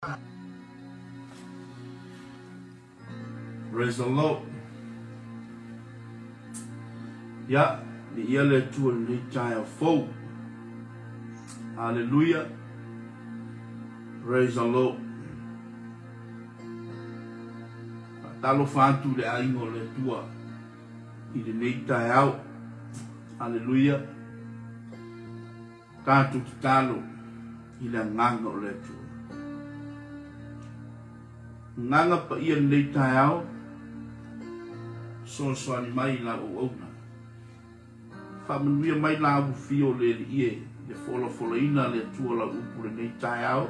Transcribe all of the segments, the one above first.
Praise the Lord. Ia, viia le Atua i lenei taeao fou. Hallelujah. Praise the Lord. Faatalofa atu i le aiga o le Atua i lenei taeao. Hallelujah. Tatou tatalo i le agaga o le Atua. Agaga paia lenei taeao, fesoasoani mai i lau auauna. Faamanuia mai la ufio o le Alii e, i le folafolaina a le Atua lau upu lenei taeao.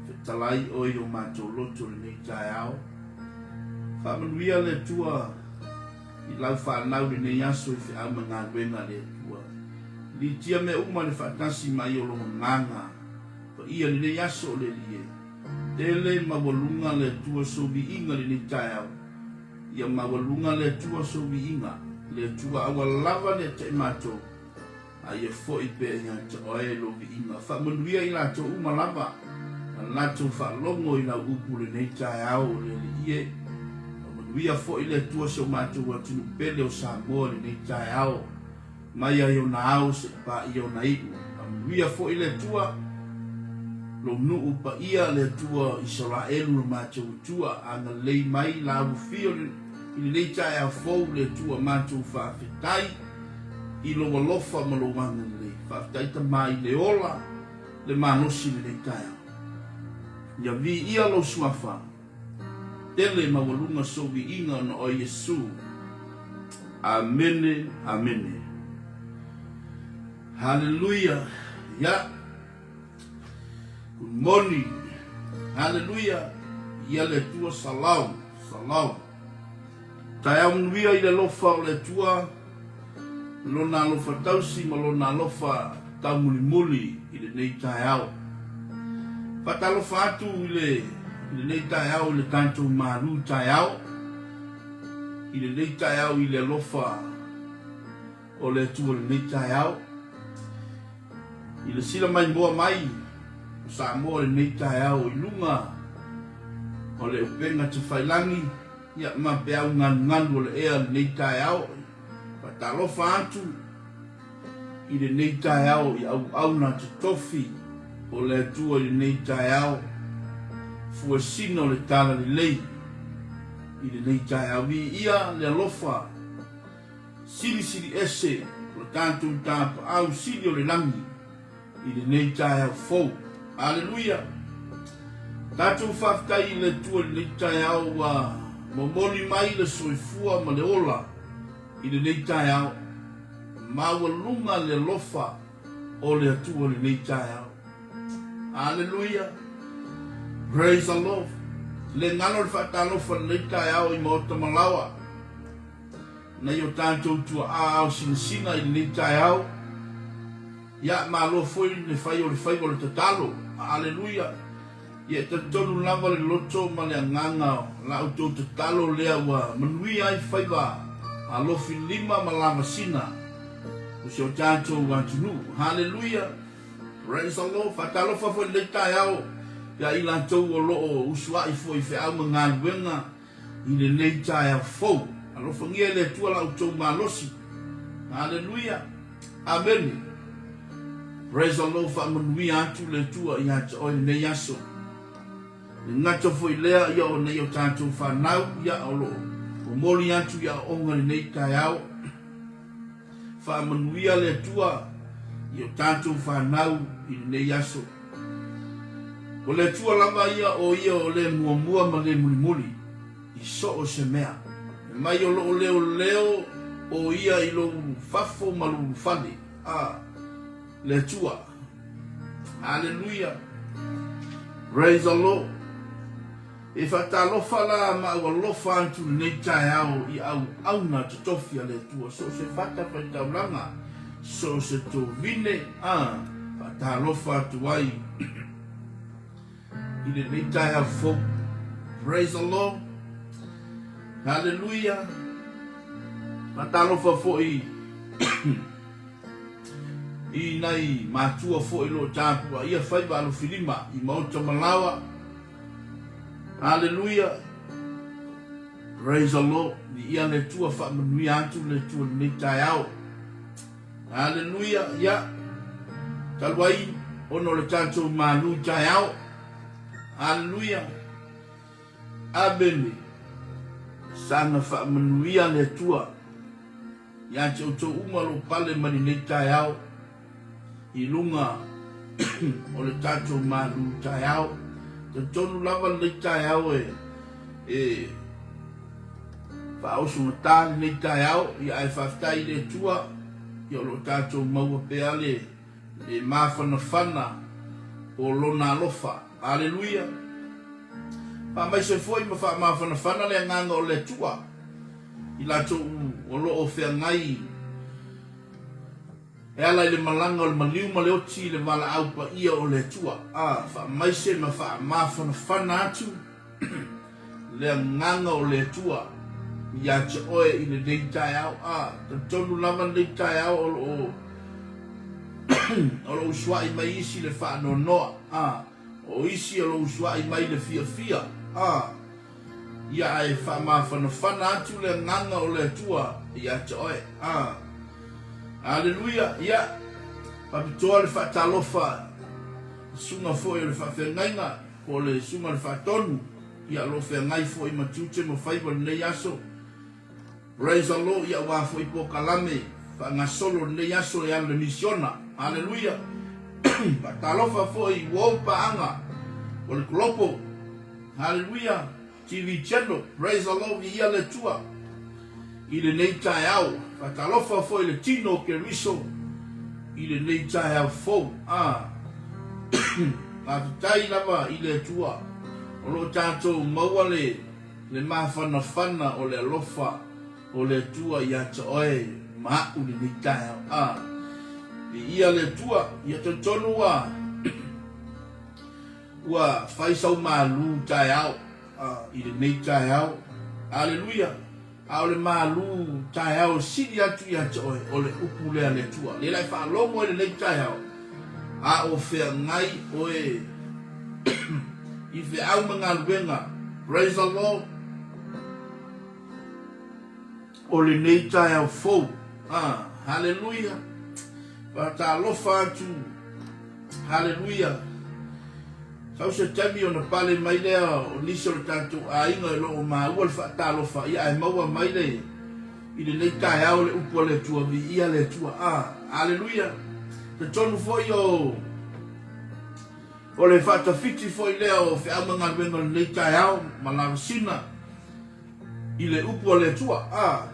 Fetalai oe i o matou loto lenei taeao. Faamanuia le Atua I lau fanau lenei aso i feau ma galuega a le Atua. Litia mea uma le faatasi mai o lou agaga paia lenei aso o le Alii e. Tele maualuga le Atua sou viiga lenei taeao. Ia maualuga le Atua sou viiga, le Atua aua lava ne atai matou. A ia foi pea ia te oe lou viiga. Faamanuia i latou uma lava na latou faalogo i lau upu lenei taeao o le Alii e. Faamanuia foi le Atua si o matou atunuu pele o Samoa lenei taeao, mai ai ona ao se'i paia ona iu. Faamanuia foi le Atua lou nuu paia le Atua Isaraelu lo matou Atua, agalelei mai la ufio i lenei taeao fou le Atua matou faafetai. I lou alofa ma lou agalelei. Faafetai Tama i le ola, le malosi i lenei taeao. Ia viia lou suafa, tele maualuga sou viiga ona oe Iesu. Amene, amene. Haleluia, ia. Good morning. Haleluia, viia le Atua, Shalom, Shalom. Taeao manuia i le alofa o le Atua, Lona alofa tausi ma Lona alofa taumulimuli i lenei taeao. Faatalofa atu i le i lenei taeao i le tatou malu taeao, i lenei taeao i le alofa o le Atua i lenei taeao. I le sila maimoa mai o Samoa i lenei taeao i luga o le upega tafailagi, ia ma peau galugalu o le ea i lenei taeao. Faatalofa atu i lenei taeao i auauna totofi o le Atua i lenei taeao, fuesina o le talalelei i lenei taeao. Viia le alofa silisili ese o le tatou tapaau sili o le lagi i lenei taeao fou. Aleluia! Tatou faafetai i le Atua i lenei taeao ua momoli mai le soifua ma le ola i lenei taeao. Maualuga le alofa o le Atua i lenei taeao. Aleluia! Praise the Lord! Le galo le faatalofa i lenei taeao i Maota Malaoa. Nai o tatou tuaa ao sinasina i lenei taeao. Ia, malo foi le fai o le faiva o le tatalo. Aleluia! Ia, e talitonu lava le loto ma le agaga o la outou tatalo lea ua manuia ai faiva alofi lima ma lavasina o si o tatou atunuu. Haleluia! Praise the Lord! Faatalofa foi i lenei taeao ia i latou o lo o usuai foi i feau ma galuega I lenei taeao fou. Alofagia e le Atua la outou malosi. Aleluia. Amene. Praise the Lord faamanuia atu le Atua ia te oe lenei aso. Le gata foi lea ia o nei o tatou fanau ia o lo o momoli atu i aoaoga lenei taeao. Faamanuia le Atua i o tatou fanau i lenei aso. O le Atua lava ia o ia o le muamua ma le mulimuli i so o se mea. E mai o loo leoleo o ia i lou fafo ma lou fale. A, le Atua. Aleluia. Praise the Lord. E faatalofa la ma aualofa atu lenei taeao i auauna totofi a le Atua, so o se fatafaitaulaga, so o se tovine, a faatalofa atu ai i lenei taeao fou. Praise the Lord. Hallelujah. Faatalofa foi i nai matua foi lo tapuaia faiva alofilima i Maota Malawa. Haleluia. Praise the Lord. Viia le Atua, faamanuia atu le Atua i lenei taeao. Haleluia. Ia, talu ai ona o le tatou malu taeao. Haleluia. Amene. Saga faamanuia le Atua ia te outou uma o lo o pale mai lenei taeao i luga o le tatou malu taeao. Talitonu lava lenei taeao e e faaosogata lenei taeao, ia ae faafetai i le Atua ia o lo o tatou maua pea le le mafanafana o Lona alofa. Aleluia! Faamaise foi ma faamafanafana le agaga o le Atua i latou o lo o feagai e ala i le malaga o le maliu ma le oti i le valaau paia o le Atua. A, faamaise ma faamafanafana atu le agaga o le Atua ia te oe i lenei taeao. A, talitonu lava lenei taeao o lo o o lo o usuai mai isi le faanoanoa. A, o isi o lo o usuai mai le fiafia. A, ia ae faamafanafana atu le agaga o le Atua ia te oe. A, Aleluia! Ia, faapitoa le faatalofa i susuga foi o le faafeagaiga po o le susuga o le faatonu, ia o lo o feagai foi ma tiute ma faiva i lenei aso. Praise the Lord, ia aua foi polokalame faagasolo i lenei aso e alu i le misiona. Aleluia! Faatalofa foi i uou paaga o le kolopo. Haleluia! TV Channel, praise the Lord, viia le Atua i lenei taeao. Faatalofa foi i le tino o Keriso i lenei taeao fou. Ah, faafetai lava i le Atua o lo o tatou maua le, le mafanafana o le alofa o le Atua ia te oe ma a'u lenei taeao. Ah, viia le Atua, ia talitonu ua Ua fai sau malu taeao i lenei taeao. Aleluia! A o le malu taeao e sili atu ia te oe, o le upu lea a le Atua. Lea la e faalogo i lenei taeao, a o feagai oe i feau ma galuega. Praise the Lord! O lenei taeao fou. Ah, haleluia. Faatalofa atu. Haleluia. Sau se taimi ona pale mai lea o nisi o le tatou aiga e lo o maua le faatalofa, ia ae maua mai le i lenei taeao le upu a le Atua, viia le Atua. Ah, haleluia. Talitonu foi o o le faatafiti foi lea o feau ma galuega o lenei taeao ma lavasina I le upu a le Atua, a.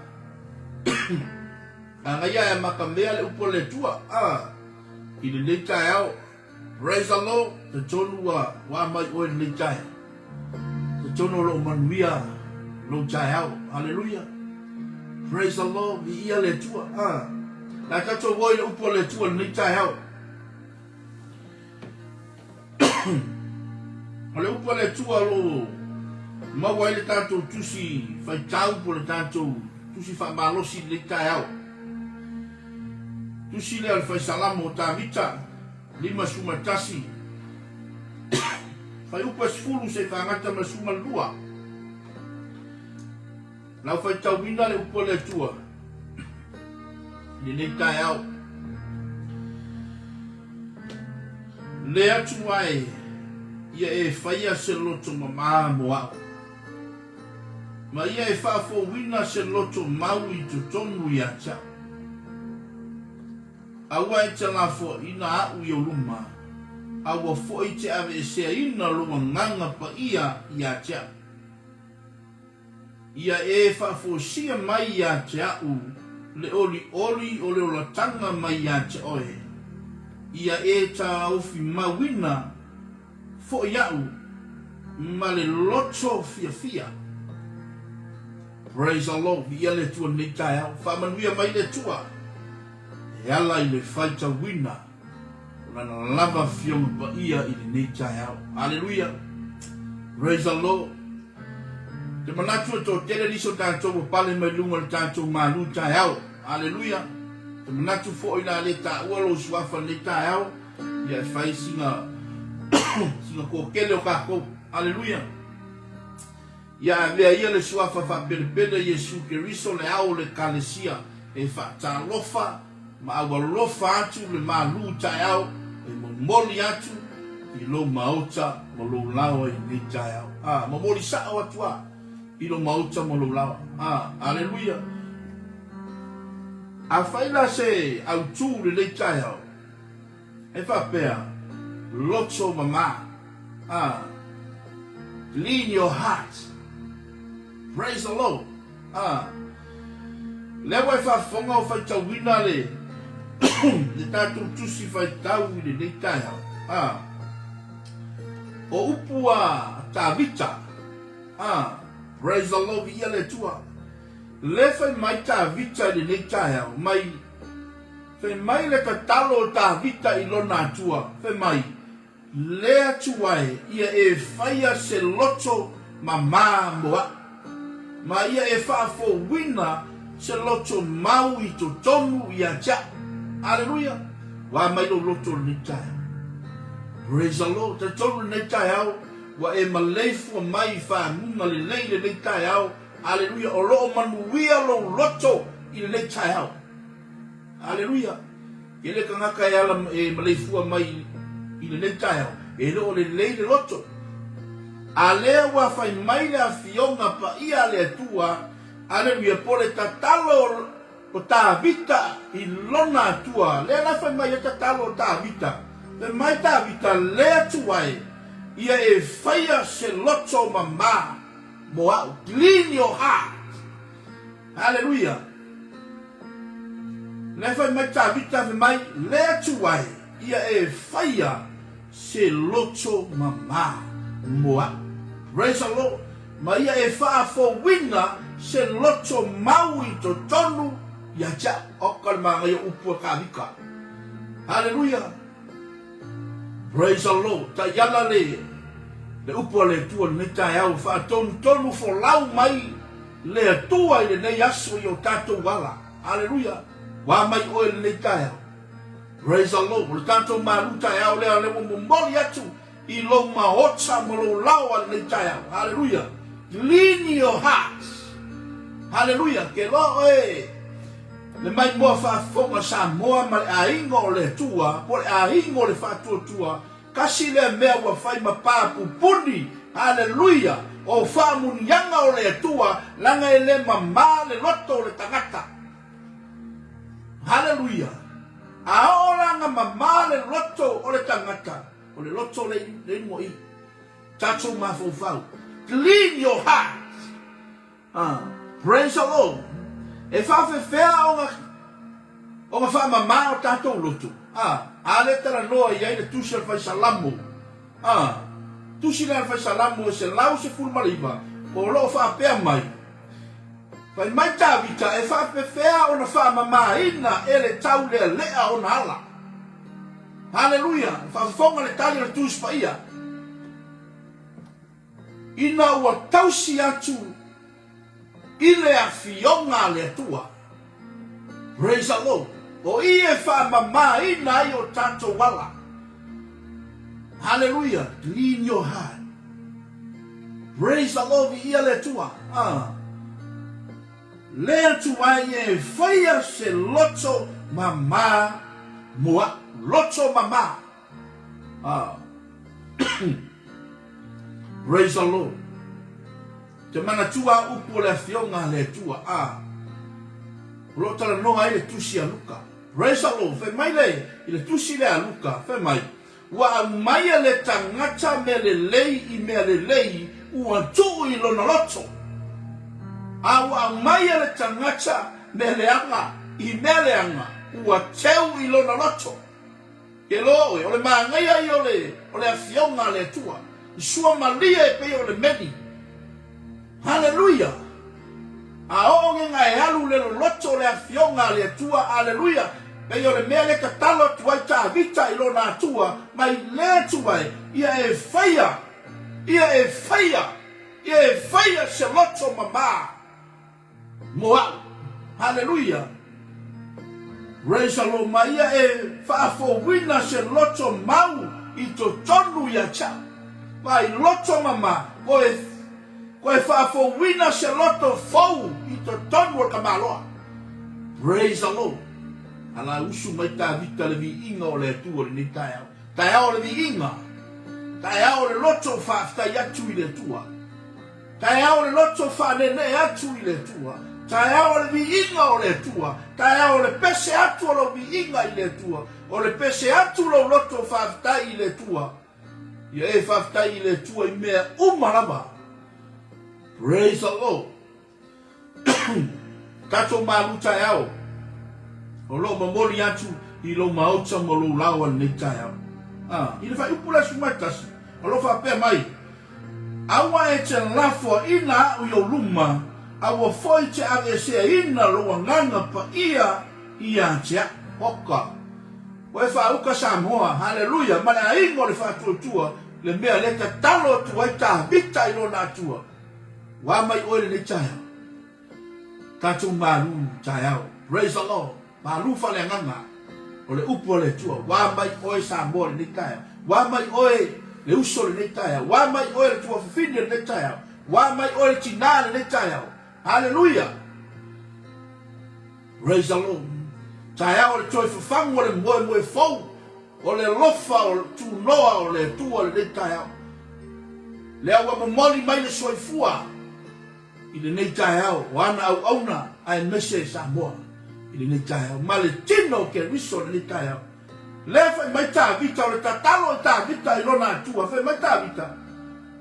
Agaia e amatamea le upu a le Atua, a. I lenei taeao, praise the Lord, talitonu ua ua mai oe i lenei taeao. Talitonu o lo o manuia lou taeao. Haleluia. Praise the Lord, viia le Atua, a. La tatou o i le upu a le Atua i lenei taeao. O le upu a le Atua o lo o maua ai le tatou tusi faitau po o le tatou tusi faamalosi i lenei taeao. Tusi lea o le Faisalamo o Tavita, 51, fuaiupu e 10 seia faagata ma le 12. Lau faitauina le upu a le Atua i lenei taeao. Le Atua e, ia e faia se loto mamā mo a'u, ma ia e faafouina se loto mau i totonu ia te a'u. Aua e te lafoaina a'u i ou luma, aua foi te aveeseaina lou agaga paia ia te a'u. Ia e faafosia mai ia te a'u le olioli o le olataga mai ia te oe, ia e taofimauina foi a'u ma le loto fiafia. Praise the Lord, viia le Atua i lenei taeao. Faamanuia mai le Atua e ala i le faitauina. O Lana lava Afioga Paia i lenei taeao. Aleluia! Praise the Lord! Te manatu e toatele nisi o tatou ua pale mai luga o le tatou malu taeao. Aleluia! Te manatu foi la le taua lou suafa lenei taeao, ia e fai sina sina toatele o tatou. Aleluia! Ia avea ia le Suafa faapelepele Iesu Keriso le ao o le Ekalesia e faatalofa ma aualofa atu le malu taeao e momoli atu i lou maota ma lou laoa i lenei taeao. A, momoli sao atu a i lou maota ma lou laoa. A, aleluia. Afai la se autu i lenei taeao, E faapea, loto mama, ah, clean your heart, praise the Lord, ah, lea ua e faafofoga o faitauina le, le tatou tusi faitau i lenei taeao, ah, o upu a Tavita, ah, praise the Lord, viia le Atua, le fai mai Tavita i lenei taeao, mai Fai mai le tatalo o Tavita i lona Atua, fai mai, Le Atua e, ia e faia se loto mamā mo aʻu, ma ia e faafouina se loto mau i totonu ia te aʻu. Aleluia! Ua mai lou loto i lenei taeao. Praise the Lord. Talitonu lenei taeao, ua e maleifua mai i faguga lelei lenei taeao. Aleluia! O lo o manuia lou loto i lenei taeao. Aleluia! E le tagata e ala e maleifua mai i lenei taeao, e le o lelei le loto. A lea ua fai mai le Afioga Paia a le Atua, aleluia, po le tatalo o Tavita i lona Atua, lea la fai mai ai tatalo o Tavita, fai mai Tavita, Le Atua e, ia e faia se loto mamā mo a'u, clean your heart. Haleluia! Lea fai mai Tavita fai mai, Le Atua e, ia e faia se loto mamā mo a'u. Praise the Lord! Ma ia e faafouina se loto mau i totonu ia te a'u. Oka le manaia o upu a Tavita. Haleluia! Praise the Lord! Taiala le le upu a le Atua i lenei taeao, faatonutonu folau mai le Atua i lenei aso i o tatou ala. Aleluia! Ua mai oe i lenei taeao. Praise the Lord! O le tatou malu taeao lea, lea ua momoli atu i lou maota ma lou laoa i lenei taeao. Aleluia! Clean your heart. Aleluia! Ke loa oe le maimoa faafofoga Samoa ma le aiga o le Atua, po o le aiga o le Faatuatua, Kasi lea mea ua fai ma pa pupuni, haleluia, o faamuniaga o le Atua, leaga e le mamā le loto o le tagata. Haleluia! A oo la na mamā le loto o le tagata, o le loto le i mua i tatou mafaufau. Clean your heart! Ah, praise the Lord. E faafefea ona ona faamama o tatou loto. Ah, a le talanoa i ai le tusi a le Fai Salamo. Ah, tusi lea a le Fai Salamo e 119, o lo o faapea mai, Fai mai Tavita, e faafefea ona faamamaina e le taulealea ona ala. Haleluia! Faafofoga le tali o le Tusi Paia. Ina ua tausi atu i le Afioga a le Atua. Praise the Lord. O i e faamamaina ai o tatou ala. Hallelujah. Clean your heart. Praise the Lord. Viia le Atua. Ah. Le Atua ia e faia se loto mamā mo a'u. Loto mamā. Ah. Praise the Lord. Te manatua a upu o le afioga a le Atua. Ah. O lo o talanoa ai le tusi a Luka. Praise the Lord. Fai mai le, i le tusi lea a Luka, fai mai, ua aumaia le tagata mea lelei i mea lelei ua tuu i lona loto. A ua aumaia le tagata mea leaga i mea leaga ua teu i lona loto. Ke loa oe, o le manaia ia o le, o le Afioga a le Atua, i sua malie e pei o le meli. Haleluia! A oo gega e alu le loloto o le Afioga a le Atua, aleluia, pei o le mea le tatalo atu ai Tavita i lona Atua, mai le Atua e, ia e faia, ia e faia, ia e faia se loto mamā. Mo a'u. Haleluia! Praise the Lord. Ma ia e faafouina se loto mau i totonu ia te a'u. Vaai, loto mama, koe, Toe faafouina se loto fou i totonu o le tamaloa. Praise the Lord. Ala usu mai Tavita le viiga o le Atua i lenei taeao. Taeao o le viiga. Taeao o le loto faafetai atu i le Atua. Taeao o le loto faaneenee atu i le Atua. Taeao o le viiga o le Atua. Taeao o le pese atu o lou viiga i le Atua. O le pese atu lou loto faafetai i le Atua. Ia e faafetai i le Atua i mea uma lava. Praise the Lord. Tatou malu taeao. O lo o momoli atu i lou maota ma lou laoa lenei taeao. Ah, i le faaiupu le 11, o lo o faapea mai, Aua e te lafoaina aʻu i ou luma, aua foi te aveeseaina lou agaga paia ia te aʻu. Oka. Ua e faauka Samoa, haleluia, ma le aiga o le faatuatua, le mea lea tatalo atu ai Tavita i lona Atua. Ua mai oe lenei taeao. Tatou malu taeao. Praise the Lord. Malu faaleagaga o le upu a le Atua. Ua mai oe Samoa lenei taeao. Ua mai oe le uso lenei taeao. Ua mai oe le tuafafine lenei taeao. Ua mai oe le tinā lenei taeao. Haleluia. Praise the Lord. Taeao o le toe fafagu o le moemoe fou o le alofa o tunoa o le Atua lenei taeao. Lea ua momoli mai le soifua i lenei taeao o ana auauna aemaise Samoa i lenei taeao ma le tino o Keriso i lenei taeao. Lea fai mai Tavita, o le tatalo i Tavita i lona Atua, fai mai Tavita,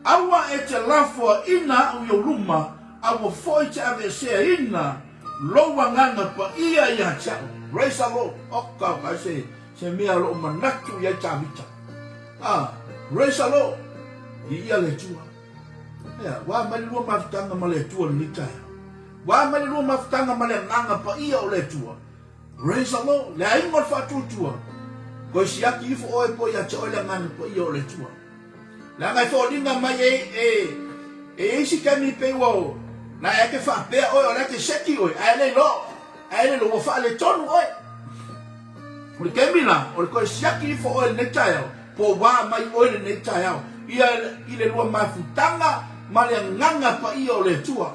Aua e te lafoaina aʻu i ou luma, aua foi te aveeseaina lou agaga paia ia te aʻu. Praise the Lord. Oka, oka, se, se mea o loo manatu i ai Tavita. Ah, praise the Lord. Viia le Atua. Ea, ua mai le lua mafutaga ma le Atua lenei taeao. Ua mai le lua mafutaga ma le agaga paia o le Atua. Praise the Lord. Le aiga o le faatuatua. Koe siaki ifo oe po ia te oe le agaga paia o le Atua. Leaga e foliga mai e, e, e i ai si taimi pei ua o, na e te faapea oe o la e te seki oe, ae le iloa, ae le iloa ua faaletonu oe. O le taimi la, o le toe siaki ifo oe i lenei taeao, po ua mai oe lenei taeao, ia i le lua mafutaga ma le agaga paia o le Atua.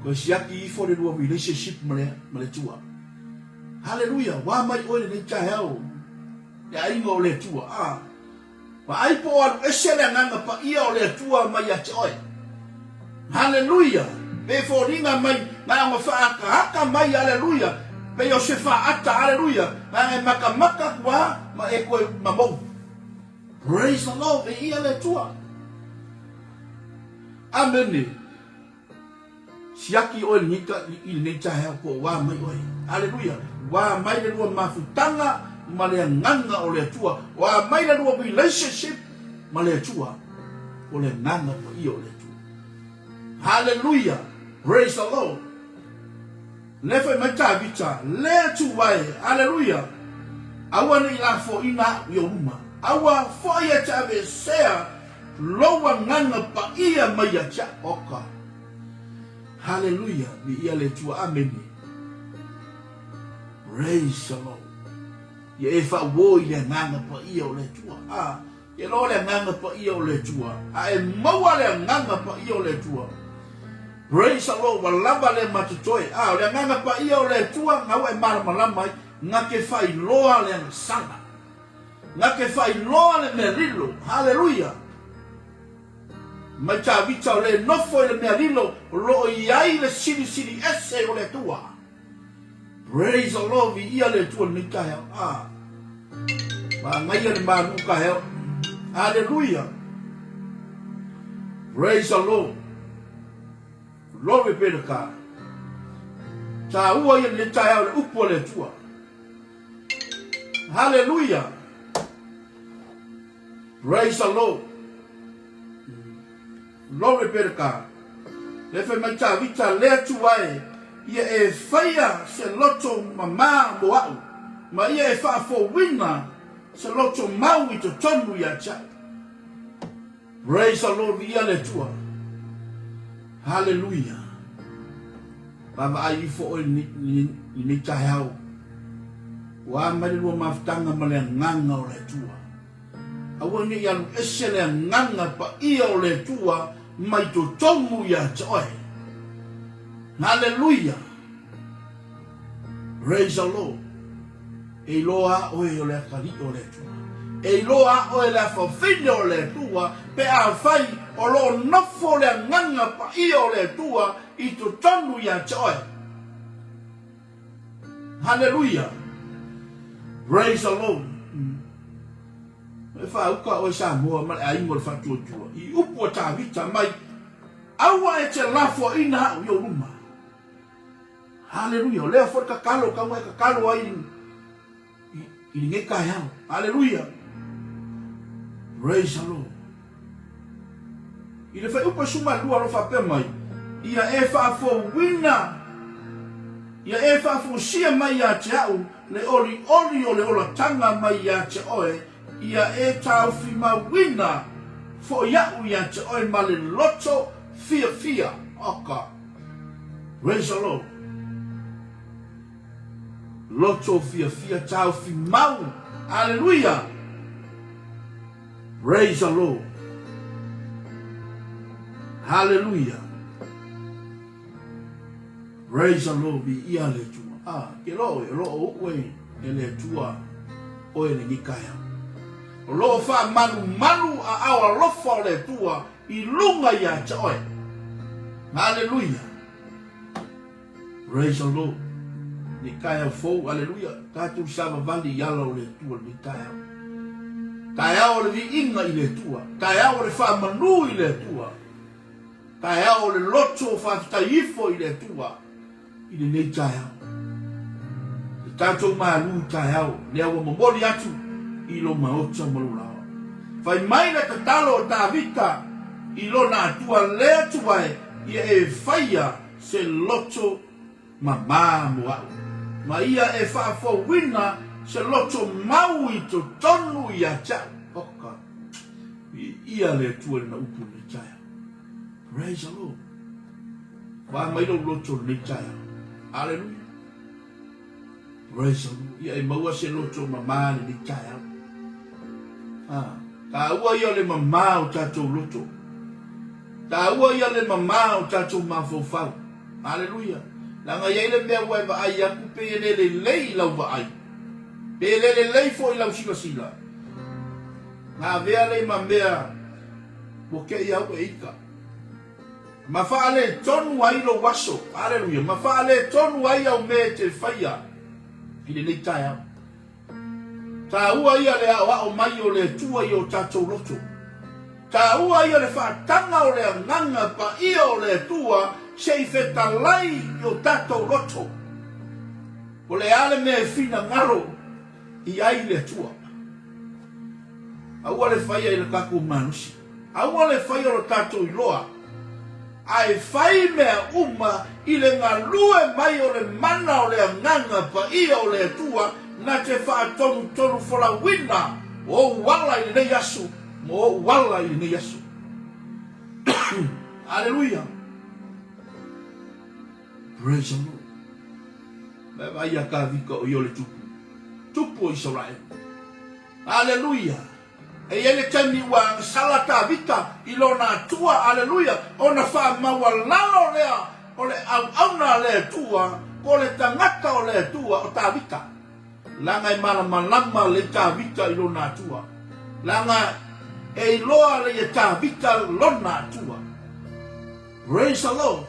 Toe siaki ifo le lua relationship ma le, ma le Atua. Haleluia, ua mai oe lenei taeao, le aiga o le Atua. Ah. Vaai po o alu ese le Agaga Paia o le Atua mai ia te oe. Haleluia! Pe foliga mai na ona faaakaaka mai, aleluia, pei o se faata, aleluia, na e makamaka atu a ma e toe mamou. Praise the Lord, viia le Atua. Amene. Siaki oe i lenei taeao po o ua mai oe. Aleluia! Ua mai le lua mafutaga ma le Agaga o le Atua. Ua mai le lua relationship ma le Atua. O le Agaga Paia o le Atua. Haleluia! Praise the Lord! Lea fai mai Tavita, le Atua e, aleluia! Aua ne i lafoina aʻu i ou luma. Aua foi e te aveesea Lou agaga paia mai ia te aʻu. Oka. Haleluia. Viia le Atua. Amene. Praise the Lord. Ia e faauo i le agaga paia o le Atua. A, ia loa le agaga paia o le Atua. A e maua le agaga paia o le Atua. Praise the Lord. Ua lava le matotoe. A, o le agaga paia o le Atua, na ua e malamalama ai, na te faailoa le agasala. Na te faailoa le mea lilo. Haleluia! Mai Tavita o le nofo i le mea lilo o lo o i ai le silisili ese o le Atua. Praise the Lord, viia le Atua lenei taeao. Ah. Manaia le malu taeao. Haleluia. Praise the Lord. Glory be to God. Taua ia lenei taeao le upu a le Atua. Haleluia! Praise the Lord! Glory be to God. Le fai mai Tavita, le Atua e, ia e faia se loto mamā mo aʻu, ma ia e faafouina se loto mau i totonu ia te aʻu. Praise the Lord, viia le Atua. Haleluia. Vaavaai ifo oe i lenei taeao. Ua mai le lua mafutaga ma le agaga o le Atua. Aua ne i alu ese le agaga paia o le Atua mai totonu ia te oe. Haleluia! Praise the Lord. E iloa a oe o le atalii o le Atua. E iloa a oe le afafine o le Atua pe afai o lo o nofo le Agaga Paia o le Atua i totonu ia te oe. Haleluia! Praise the Lord. E faauka oe Samoa ma le aiga o le faatuatua i upu a Tavita mai, Aua e te lafoaina au i ou luma. Haleluia! O lea foi le tatalo tau e tatalo ai i lenei taeao. Haleluia! Praise the Lord. I le fuaiupu 12 o lo o faapea mai, Ia e faafouina, ia e faafusia mai ia te au le olioli o le olataga mai ia te oe, ia e taofimauina foi au ia te oe ma le loto fiafia. Oka. Praise the Lord. Loto fiafia taofimau. Aleluia. Praise the Lord. Hallelujah. Praise the Lord. Viia le Atua. Ah, ke loa oe, o loo u'u e e le Atua oe lenei taeao. O loo faamalumalu aao alofa o le Atua i luga ia te oe. Hallelujah. Praise the Lord. Nei taeao fou, aleluia, tatou savavali i ala o le Atua lenei taeao. Taeao o le viiga i le Atua, taeao o le faamanu i le Atua, taeao o le loto faafetai ifo i le Atua i lenei taeao. Le tatou malu taeao, lea ua momoli atu i lo maota ma lo laoa. Fai mai le tatalo o Tavita i lona Atua le Atua e, ia e faia se loto mamā mo a'u, ma ia e faafouina se loto mau i totonu ia te a'u. Oka, viia le Atua i lana upu i lenei taeao. Praise the Lord. Wā mai lou loto i lenei taeao. Hallelujah. Praise the Lord. Ia e maua se loto mamā i lenei taeao. Ah, tāua ia o le mamā o tātou loto. Tāua ia le mamā o tātou mafaufau. Haleluia. Leaga i ai le mea ua e vaai atu pe e le lelei i lau vaai. Pe e le lelei foi i lau silasila. Na avea lei ma mea ua kei au e ika. Ma faaletonu ai lou aso. Haleluia. Ma faaletonu ai au mea e te faia i lenei taeao. Tāua ia le aoao mai o le Atua i o tātou loto. Tāua ia le faataga o le Agaga Paia o le Atua se i fetalai i o tātou loto. O le a le mea e finagalo i ai le Atua? Aua le faia i le tatou malosi. Aua le faia o lo tatou iloa, ae fai mea uma i le galue mai o le mana o le Agaga Paia o le Atua na te faatonutonu folauina o ou ala i lenei aso ma ou ala i lenei aso. Aleluia! Praise the Lord. Mai vaai ia Tavita o ia o le tupu, tupu o Isaraelu. Aleluia! E i ai le taimi ua agasala Tavita i lona Atua, aleluia, ona faamaualalo lea o le auauna a le Atua, po o le tagata o le Atua, o Tavita. Leaga e malamalama lei Tavita i lona Atua. Leaga e iloa lei e Tavita lona Atua. Praise the Lord.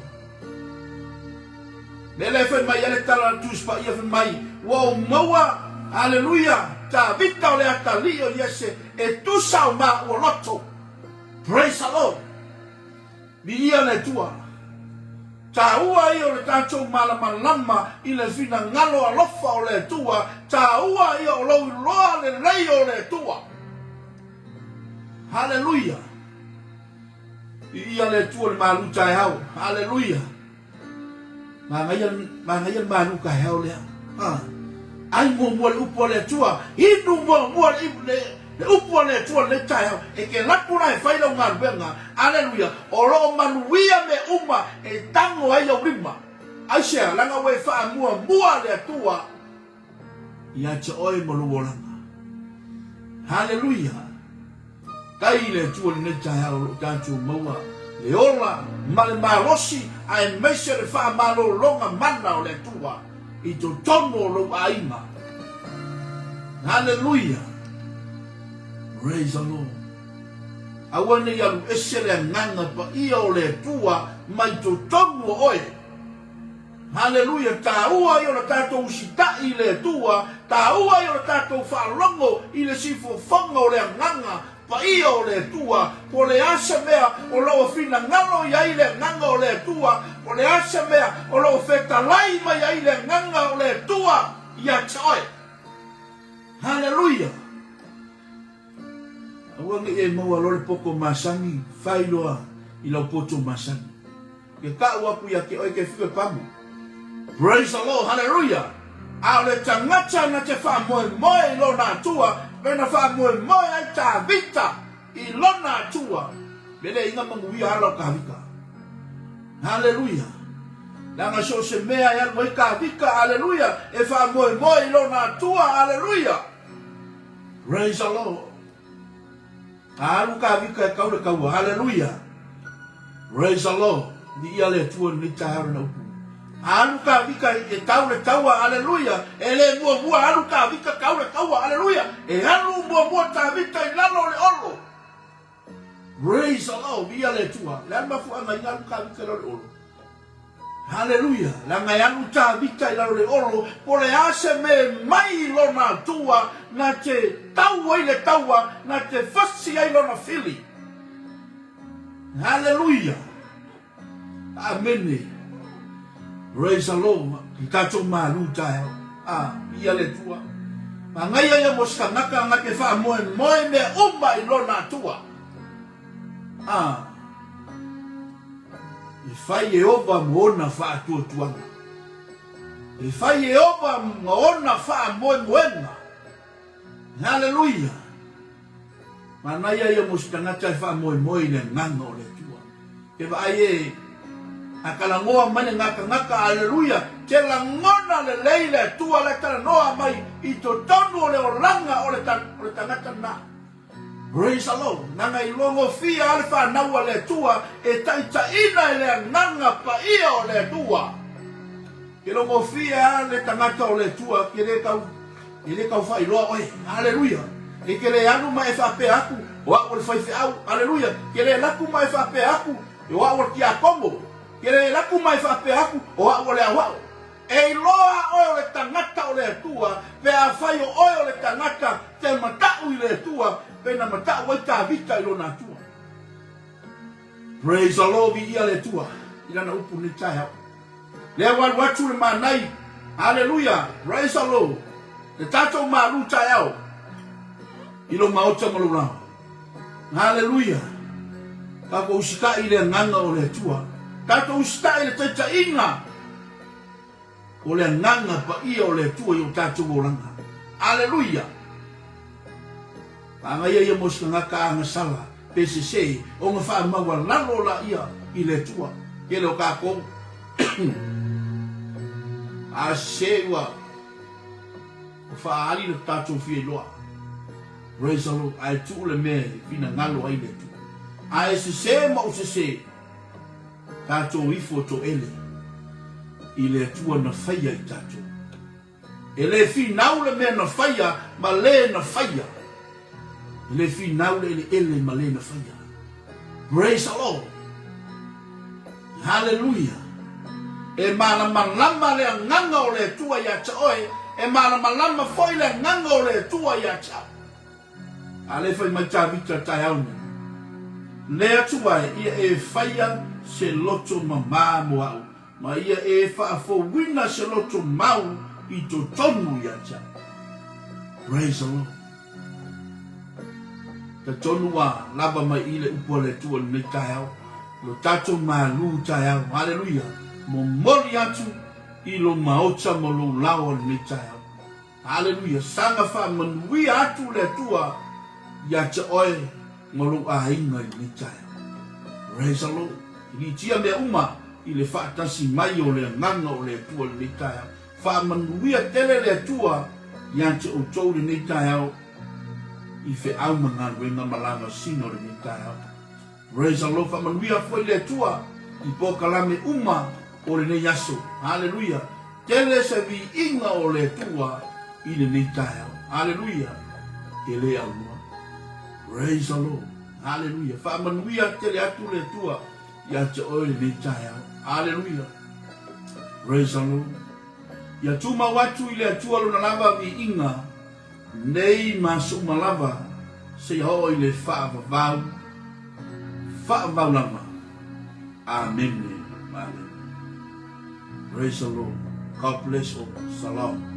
Mea lea e fai mai ai le tala a le Tusi Paia fai mai, ua ou maua, aleluia, Tavita o le atalii o Iese e tusa o maua loto. Praise the Lord. Viia le Atua. Taua ia o le tatou malamalama i le finagalo alofa o le Atua, taua ia o lou iloa lelei o le Atua. Haleluia. Viia le Atua i le malu taeao. Haleluia. Manaia, manaia le malu taeao lea. Ah. Ai muamua le upu a le Atua, inu muamua le, le, le upu a le Atua lenei taeao. E te lapu la e fai lau galuega. Aleluia. O lo o manuia mea uma e tago ai au lima. Aisea, leaga ua e faamuamua le Atua ia te oe ma lou olaga. Haleluia! Tai le Atua i lenei taeao o lo o tatou maua. Le ola ma le malosi aemaise le faamalologa mana o le Atua i totonu o lou aiga. Haleluia! Praise the Lord. Aua ne i alu ese le agaga paia o le Atua mai totonu o oe. Haleluia! Taua ia o le tatou usitai i le Atua, taua ia o le tatou faalogo i le sifofoga o le agaga paia o le Atua, po o le a se mea o lo o finagalo i ai le Agaga o le Atua, po o le a se mea o lo o fetalai mai ai le Agaga o le Atua ia te oe. Haleluia! Aua ne i e maua loa le poto masani, fai loa i lau poto masani. Ke kau aku ia te oe ke fiu e pamu. Praise the Lord, hallelujah! A o le tagata na te faamoemoe i lona Atua, me na faamoemoe ai Tavita i lona Atua, me le iga manuia ala o Tavita. Hallelujah! Leaga so o se mea e alu ai Tavita, hallelujah, e faamoemoe i lona Atua, hallelujah! Praise the Lord! A alu Tavita e kau le kaua. Haleluia! Praise the Lord! Viia le Atua i lenei taeao lana upu. A alu Tavita e tau le taua. Haleluia! E le muamua alu Tavita tau le taua. Haleluia! E alu muamua Tavita i lalo o le olo. Praise the Lord! Viia le Atua. Le a le mafuaaga ina alu Tavita i lalo o le olo? Haleluia! Leaga e alu Tavita i lalo le olo, po o le a se mea e mai i lona Atua na te tau ai le taua, na te fasi ai lona fili. Haleluia! Amene. Praise the Lord. I tatou malu taeao. Ah, viia le Atua. Manaia ia mo se tagata na te faamoemoe mea uma i lona Atua. A e fai Ieova ma ona faatuatuaga, e fai Ieova ma ona faamoemoega. Haleluia! Manaia ia mo se tagata e faamoemoe i le agaga o le Atua. Ke vaai e a talanoa mai le gatagata, aleluia, ke lagona lelei le Atua la e talanoa mai i totonu o le olaga o le tagata lena. Praise the Lord. Nana i logofia a le fanau a le Atua e taitaiina e le Agaga Paia o le Atua. Ke logofia a le tagata o le Atua ke le tau e le tau faailoa oe. Haleluia. E te le alu ma e faapea atu o au o le faifeau. Haleluia. Ke le laku ma e faapea atu o au o le tiakono. Ke le laku ma e faapea atu o au o le aoao. E iloa oe o le tagata o le Atua, pe afai o oe o le tagata te matau i le Atua, pe na matau ai Tavita i lona Atua. Praise the Lord, viia le Atua i lana upu nei taeao. Lea ua alu atu le manai, haleluia, praise the Lord, le tatou malu taeao i lou maota ma lou laoa. Haleluia! Tatou usitai i le agaga o le Atua. Tatou usitai i le taitaiga o le agaga paia o le Atua i o tatou olaga. Aleluia! Manaia ia mo se tagata agasala pe sese ona faamaualalo laia i le Atua. Tele o tatou a sese ua faaali le tatou fia iloa. Praise the Lord. Ae tuu le mea e finagalo ai le Atua. Ae sese ma ou sese, tatou ifo toele i le Atua na faia i tatou. E le finau le mea na faia ma le na faia. E le finau le eleele ma le na faia. Praise the Lord. Haleluia. E malamalama le agaga o le Atua ia te oe, e malamalama foi le agaga o le Atua ia te au. A le fai mai Tavita taeao nei, Le Atua e, ia e faia se loto mamā mo au, ma ia e faafouina se loto mau i totonu ia te au. Praise the Lord. Talitonu ua lava mai i le upu a le Atua i lenei taeao, lo tatou malū taeao. Haleluia! Momoli atu i lou maota ma lou laoa i lenei taeao. Haleluia! Saga faamanuia atu le Atua ia te oe ma lou aiga i lenei taeao. Praise the Lord! Pilitia mea uma i le faatasi mai o le Agaga o le Atua i lenei taeao. Faamanuia tele le Atua ia te outou lenei taeao i feau ma galuega ma lavasina o lenei taeao. Praise the Lord. Faamanuia foi le Atua i polokalame uma o lenei aso. Haleluia. Tele se viiga o le Atua i lenei taeao. Haleluia. E le aunoa. Praise the Lord. Haleluia. Faamanuia tele atu le Atua ia te oe lenei taeao. Haleluia. Praise the Lord. Ia tumau atu i le Atua lona lava viiga nei ma aso uma lava seia oo i le faavavau, faavavau lava. Amene ma amene. Praise the Lord. God bless all. Salam.